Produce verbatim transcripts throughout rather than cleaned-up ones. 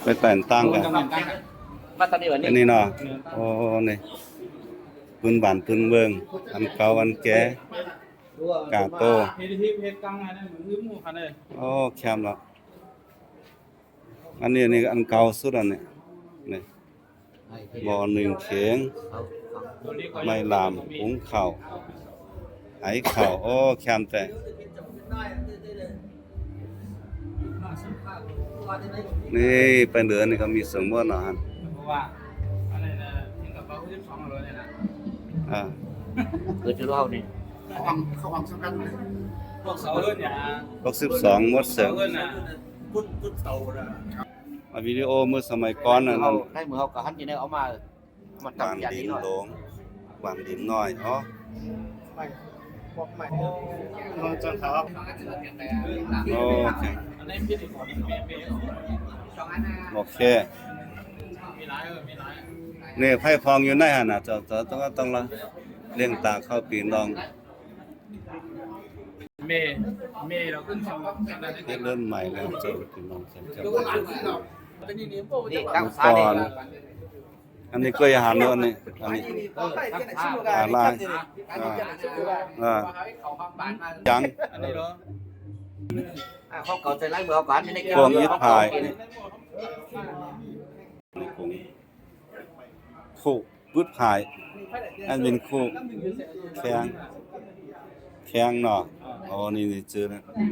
ไปแต่งตั้งกัน อันนี้เนาะ โอ้ นี่ ปืนบ้านปืนเมือง อันเก่าอันแก่ กาโต้ โอ้ แคมละ อันนี้ อันนี้ อันเก่าสุดอันนี้ นี่ หม้อนึ่งเข็ง ไม้ลาม หุงข้าว ไหข้าว โอ้ แคมแต่ นี่ ไปเหนือนี่ก็มีส่วนหมดเนาะ เพราะว่าอะไรนะ ถึงกับเบาขึ้นสองโลเลยนะ อ่า เกิดจุดเท่านี้ เขาออก เขาออกสำคัญ พวกเสาเอิ้นเนี่ย หกสิบสอง หมดเสียง เสาเอิ้นน่ะ พุทธ พุทธเสาน่ะ อ่ะ วิดีโอเมื่อสมัยก่อนนั่น ได้มือเขาก็หันอยู่ในเอามา มัน บ้าน ทำอย่าง ดิ นี้ น เนาะ หลวง บ้านดินน้อย อ๋อ ไม่ พวกไม่ อ๋อ เจ้าครับ โอเค โอเค นี่ไฟฟองอยู่ในหั่นน่ะ เจ้า เจ้าต้อง ต้องละ เลี้ยงตาเข้าปีน้อง เมย์ เมย์เราขึ้นสอง เฮ็ดเริ่มใหม่แล้ว เจ้าพี่น้อง เจ้า นี่ตั้ง ก่อน อันนี้ก็อาหารเนาะ อันนี้ อันนี้ เออ ตั้ง อ่า ลาย อ่า อ่า ยัง อันนี้เนาะ อ่า เขาเก่าใส่ลายมือเอาก่อน นี่ กองอิฐผาย นี่ นี่กอง คู่ปื๊ดผาย อันเป็นคู่แข้ง แข้งเนาะ อ๋อ นี่ นี่จื้อนะ นี่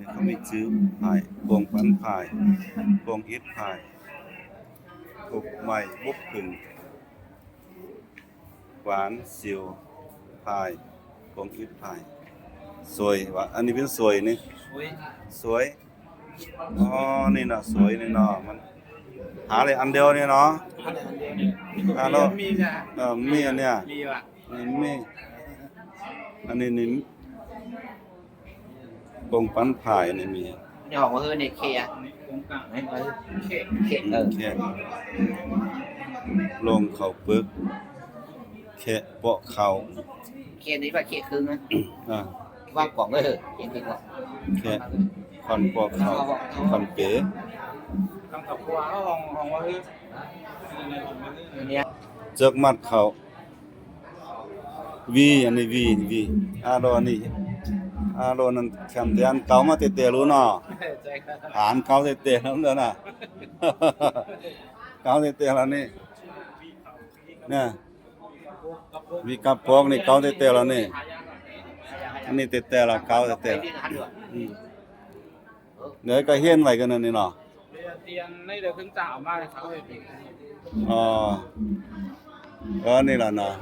เขามีจื้อผาย กองปันผาย กองอิฐผาย กกไม้ บกผึ่ง ขวาน สิว ผาย กองอิฐผาย สวยว่ะ อันนี้เป็นสวยนี่ สวย สวย อ๋อ นี่เนาะ สวยนี่เนาะ มัน หาได้อันเดียวนี่เนาะ อันเดียวนี่ อ่า เนาะ มีเนี่ย เออ มีอันเนี้ย มีว่ะ นี่มี อันนี้นี่ กองปันผายนี่มี นี่ออกมาคือในเคลียร์ นี่กองกลาง ไหน เคลียร์ เคลียร์ เออ เคลียร์ ลงข้าวปึก แคะเปาะข้าว แคะนี่ว่าแคะครึ่งนะ อ่า วางกล่องไว้เถอะ แคะครึ่งก่อน แคะ ควันเปาะข้าว ควันเป๋ ตั้งแต่ครัวเขาห้อง ห้องว่าคือ เนี่ย เจือกมัดข้าว วี อันนี้วี วี อาโลนี่ อาโลนั้นแคมเตียนเก่ามาเตะๆ รู้เนาะ ใช่ครับ อ่านเก่าเตะๆ แล้วเนาะ เก่าเตะๆ แล้วนี่ เนี่ย วีกับพวกนี่เก่าเตะๆ แล้วนี่ อันนี้เตะๆ แล้วเก่าเตะๆ อืม เดี๋ยวก็เฮี้ยนไว้กันนั่นนี่เนาะ เตียนนี่เดี๋ยวขึ้นจ่าออกมาเลยครับ อ๋อ เออ นี่แหละเนาะ